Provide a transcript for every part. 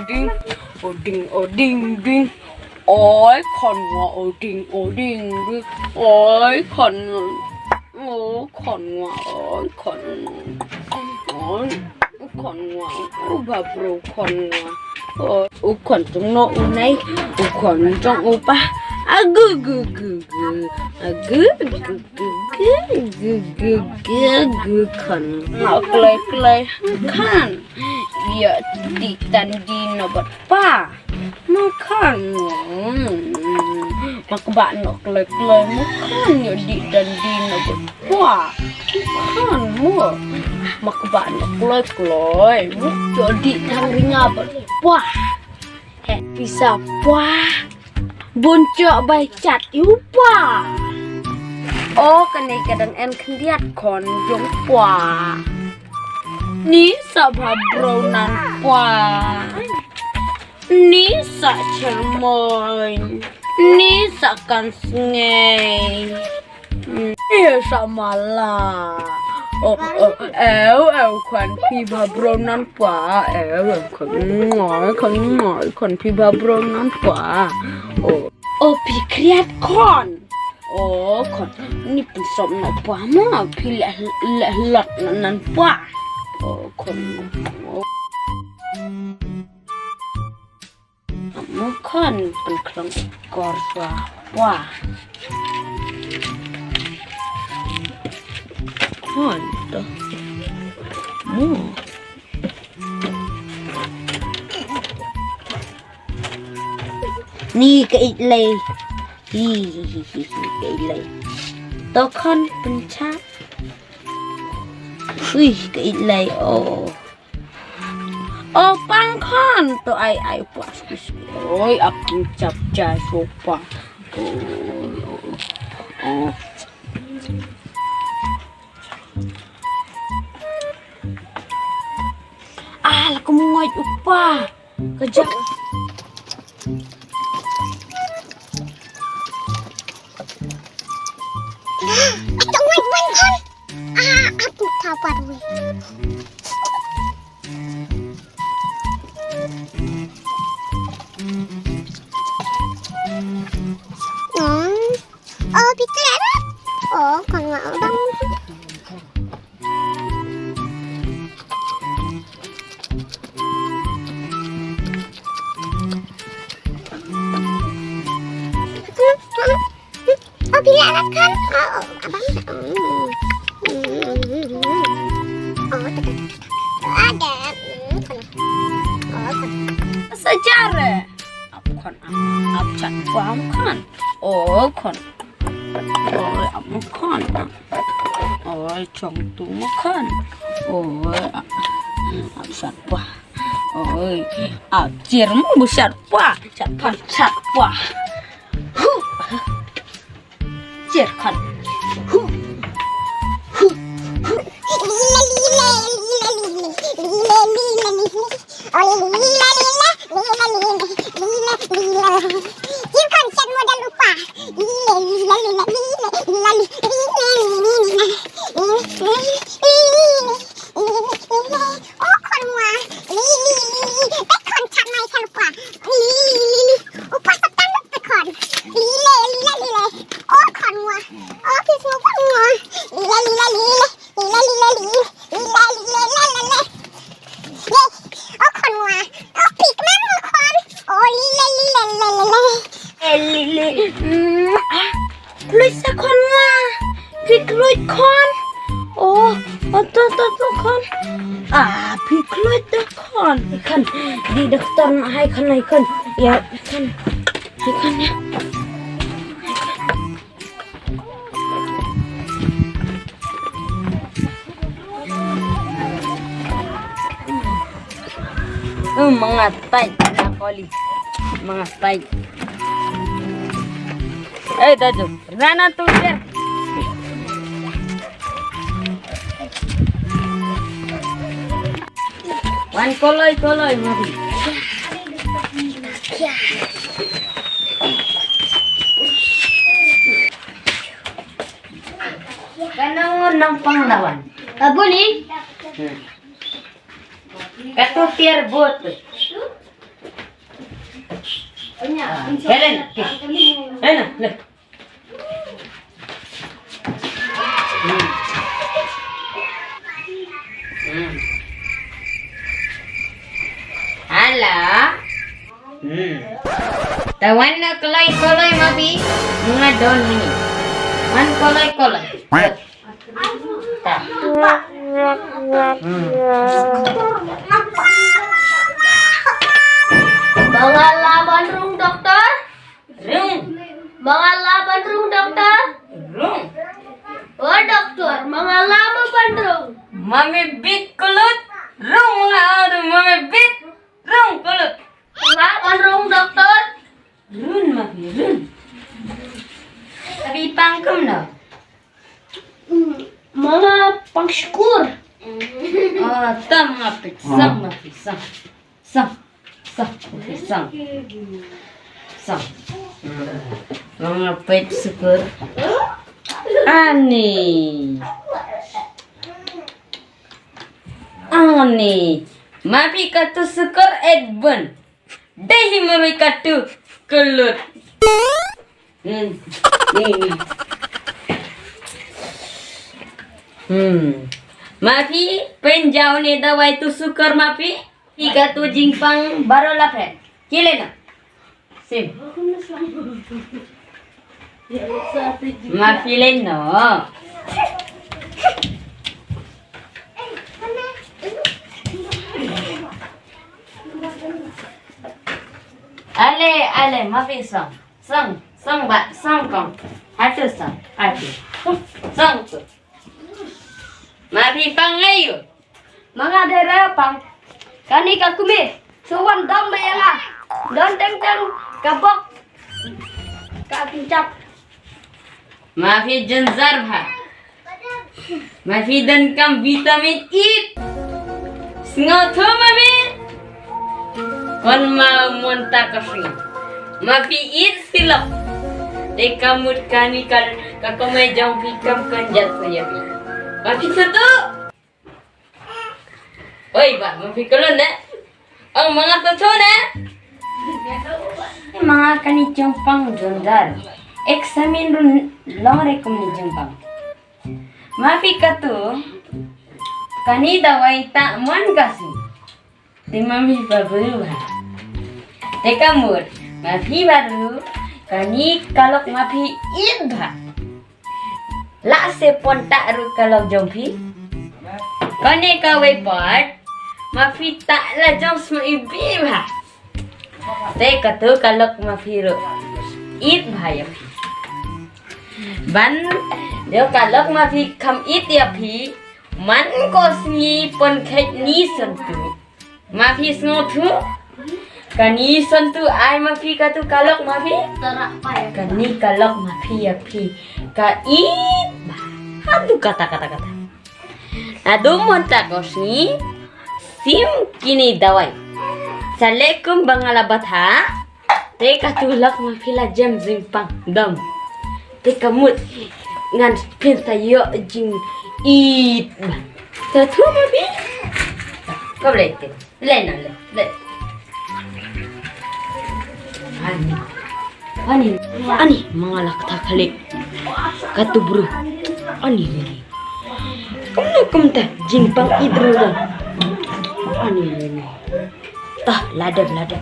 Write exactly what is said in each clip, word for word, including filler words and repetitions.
Ding, o ding, o ding, ding. Oi, khon nga, o ding, o ding, ding. Oi, khon nga. O khon nga, oi, khon nga. Oi, khon nga. O ba bro khon nga. O, o khon jong no u nai. O khon jong u pa. A gu gu gu gu. A gu gu gu gu gu gu gu gu khon. Nga kloi kloi. Khon. Ïa dih tang dih na bad pa. Mo khon. Ma kba noh kloi kloi mo khon, ïa dih tang dih na bad pa. Mo khon mo. Ma kba noh kloi kloi mo, ïa dih tang ri nga bad pa. Heh pisa pa. Bun jok bai chat ïa u pa. O kane ka dang en khyndiat khon jong pa. Ni sa bha bro nan pa. Ni sa chermoi. Ni sa kan sngi. Ni sa mala. O, o, ew, ew, khon phi bha bro nan pa. Ew, ew, khon, khon, khon phi bha bro nan pa. O. O phi khriat khon. O khon. Ni pynsop na pa ma phi leh, leh lot na nan pa. O khon. O. Mo khon pynkhlong kor swa pa. Khon to. Mo. Ni ka ïeit lei. Hi, hi, hi, hi, hi, ka ïeit lei. To khon pynchah. Ui, ka ïeit lei. O. O pang khon to ai ai pa. Oi, ap chap cha so pa. O. Ah, la kum ngai u pa. Kejap. Ah, aku tak kuat weh. Hmm. Oh, phi klet. Oh, khon nga bang. Oh, phi la rat khon. Oh, oh, abang. Oh, hmm. Hmm, hmm, hmm, hmm. Oh, tak, tak, tak, tak. Ada. Hmm, khon. Oh, khon. Sajar. Ap khon, ap, ap chat pa mo khon. O khon. Oi, ap mo khon. Oi, chong tu mo khon. Oi, ap, ap chat pa. Oi, ap chir mo bu chat pa. Chat pa, chat pa. Hu. Jer khon. Hu. Hu. Hu. Lila, lila, lila, lila. Lila, lila, lila. Oli, lila, lila, lila, lila, lila, lila. Jer khon chat model u pa. Lila, lila, lila, lila, lila, lila, lila, lila. O khon mua. Li, li, li, li. Peit khon chat mai sha u pa. Li, li, li, li, li. U pa satan lut peit khon. Li, le, li, le, li, le. O khon mua. O phi sngewbha mua. Li, le, li, le, li, le. Li, le, li, le, li, le. Li, le, li, le, la, la, le. Ye. O khon mua. O phi kmen mua khon. O li, le, li, le, le, le, le. E, li, li. Mm, ah. Kloi sa khon mua. Phi kloi khon. Oh, oh, to, to, to khon. Ah, phi kloi to khon. Hai khon. Di doktor na hai khon, hai khon. Ya, hai khon. Hai khon ya. Hmm, mangat tai na koli. Mangat tai. Eh, dadu. Rana tu dia. Wan koloi, koloi, mari. Kana ngon nang panglawan. Abu ni. Hmm. Katu tiar bot. Helen, helen, le. Hmm. Hmm. Hala. Hmm. Tawan na kolai kolai mapi. Nga don ni. Man kolai kolai. Hmm. Mangala bandrung doktor. Rung. Mangala bandrung doktor. Rung. Oh doktor, mangala bandrung. Mami bit kulut. Rung nga aduh mami bit. Rung kulut. Nga bandrung doktor. Run mapi run. Tapi pangkum no. Manga pang syukur. Oh, tam mapi sang mapi sang. Sang. Sang mapi sang. Sang. Manga pet syukur. Ani. Ani. Mapi katu syukur Edbun. Dei hi mami katu kulut. Hmm. Ni, ni. Hmm. Mapi penjau ni dawai tu syukur mapi. Ika tu jingpang baru lapet. Kile na. Sim. Mapi le no. Ale, ale, mapi sang. Sang, sang ba, sang kong. Atu sang, atu. Sang tu. Mapi pang ayu. Manga dere pang. Kani ka kumi. Suwan dam ba yanga. Don teng teng ka bok. Ka kincap. Mapi jenjar bha. Mapi donkam vitamin E. Sngew thu mapi. Kon ma mon ta ka sing. Mapi it silok. Te ka mut kani ka ka komai jong phi kam kan jat sa ya phi. Mapi satu. Oi ba, mapi kolon ne. Ang manga satu ne. Manga kani jingpang jondar. Examine run long re kum ni jingpang. Mapi katu. Kani dawai ta mon kasi. Te mami babu ba. Te ka mut. Mapi baru. Kani kalok mapi it ba. La se pon ta ru kalok jong phi. Kane ka wei pat. Mapi ta la jong sma i bi ba. Te katu kalok mapi ru. It ba ya phi. Ban. Yo kalok mapi kam it ya phi. Man ko sngi pon khet ni santu. Mapi sngew thu. Kani santu ai mapi katu kalok mapi. Kani kalok mapi ya phi. Ka it ba. Hatu kata kata kata. Adu monta kosni. Sim kini dawai. Salekum bangala batha. Te katu lok mapi la jem jingpang dam. Te ka mut ngan pin ta yo jing it ba. Ta thu mapi. Ka blai te. Lena le le. Ani. Ani. Ani mangala kata khalik. Katu bru. Ani le. Kumne kumta jingpang idru da. Ani le ne. Tah ladar ladar.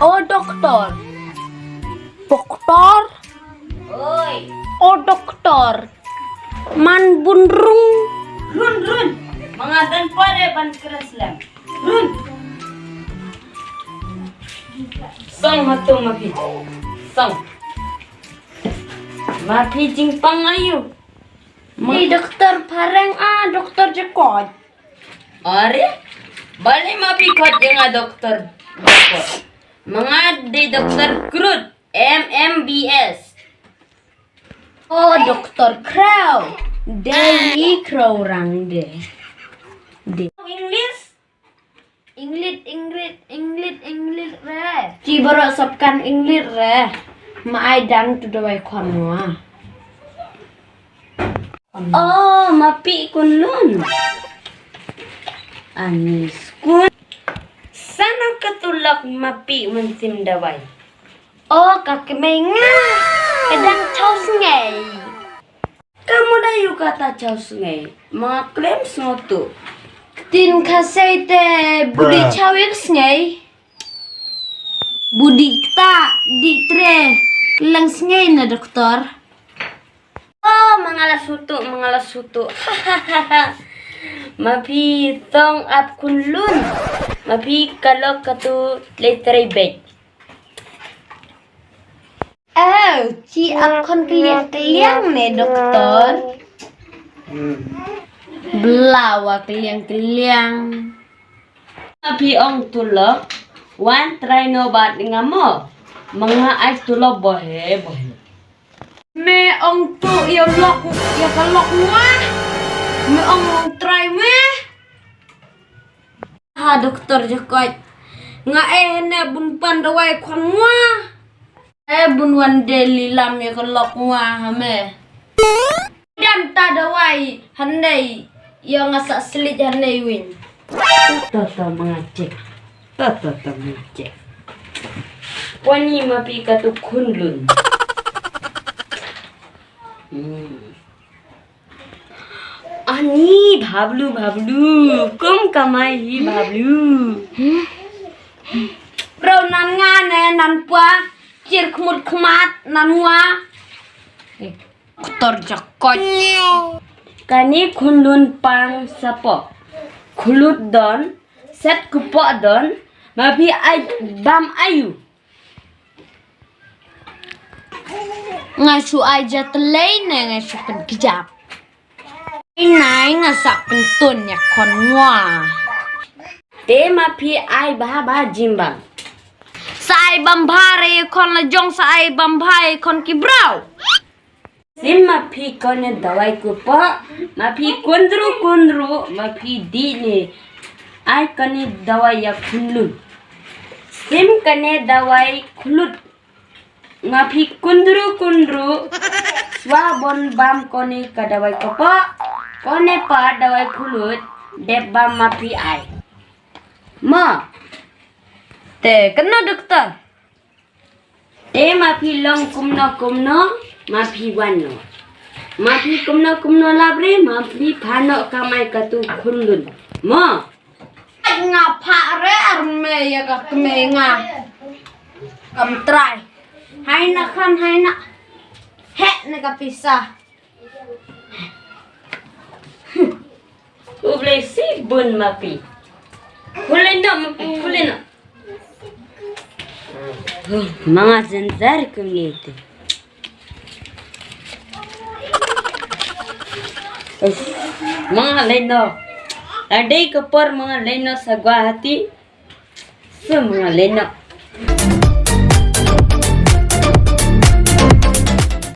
Oh doktor. Doktor. Oi. Oh doktor. Man bun rung. Run run. Manga dan pare ban kren slem. Run. Sang hatu mapi. Sang. Mapi jingpang ayu. Ni doktor pareng ah doktor jekot. Are? Bali mapi kot jeng ah doktor. Doktor. Manga di doktor Krut. M M B S. Oh, doktor Crow. Dei Crow rang de. De. English? English, English, English, English re. Ci boro sopkan English re. Ma ai dang tu dawai khon wa. Oh, ma phi Khunlun. Ani skul. Sano ka tulok ma phi mynsiem dawai. Oh, ka kmei nga. Ka dang chaw sngi. Ka mut aïu kata chaw sngi? Ma klem sngew tu. Tin Khasi te budi chaw ik sngi. Budi kta di tre lang sngi na doktor. Oh, ma nga la sutu, ma nga la sutu. Ma phi tong ap Khunlun. Ma phi kalok katu le tre bek. Oh, chi ap khon kliang kliang ne doktor. Blawa kliang kliang. Ma phi ong tulok, wan trai no bat nga mo. Ma nga ai tulok bohe bohe. Me ong tu ïa lok ïa ka lok ngwa. Me ong trai me. Ha doktor jakoit. Nga eh ne bun pan dawai khon ngwa. Eh bun wan de lilam ïa ka lok ngwa ha me. Dan ta dawai hanei ïa nga sa slit hanei win. Ta ta mangacek. Ta ta ta mangacek. Wani ma phi katu Khunlun. Hmm. Ani bhablu bhablu kum kamai hi bhablu. Bro nan nga ne nan pwa chir khmut khmat nan wa. Ktor jakot. Kani Khunlun pang sapo. Khlut don set kupo don ma phi ai bam ayu. Nga shu ai jatlei ne nga shu pynkjap. Inai nga sa pyntun ïa khon ngwa. Te ma phi ai bha bha jimbang. Sa ai bam bha re khon la jong sa ai bam bha khon ki brau. Sim ma phi kone dawai kupo ma phi kundru kundru ma phi di ne. Ai kone dawai ïa Khunlun. Sim kone dawai khlut. Nga phi kundru kundru. Swa bon bam kone ka dawai kupo. Kone pa dawai khlut. Dep bam ma phi ai. Ma. Te kena doktor. Te ma phi long kumno kumno ma phi wan no. Ma phi kumno kumno labre ma phi phano kamai katu Khunlun. Ma. Nga pha re arme ïa ka kmei nga. Kam trai. Hai na khan hai na. He ne ka pisa. Ublei si bun ma phi. Khulin no ma phi khulin no. Manga zenzar kumne te. Manga leino. Adei ka por manga leino sa Guwahati. Sa manga leino.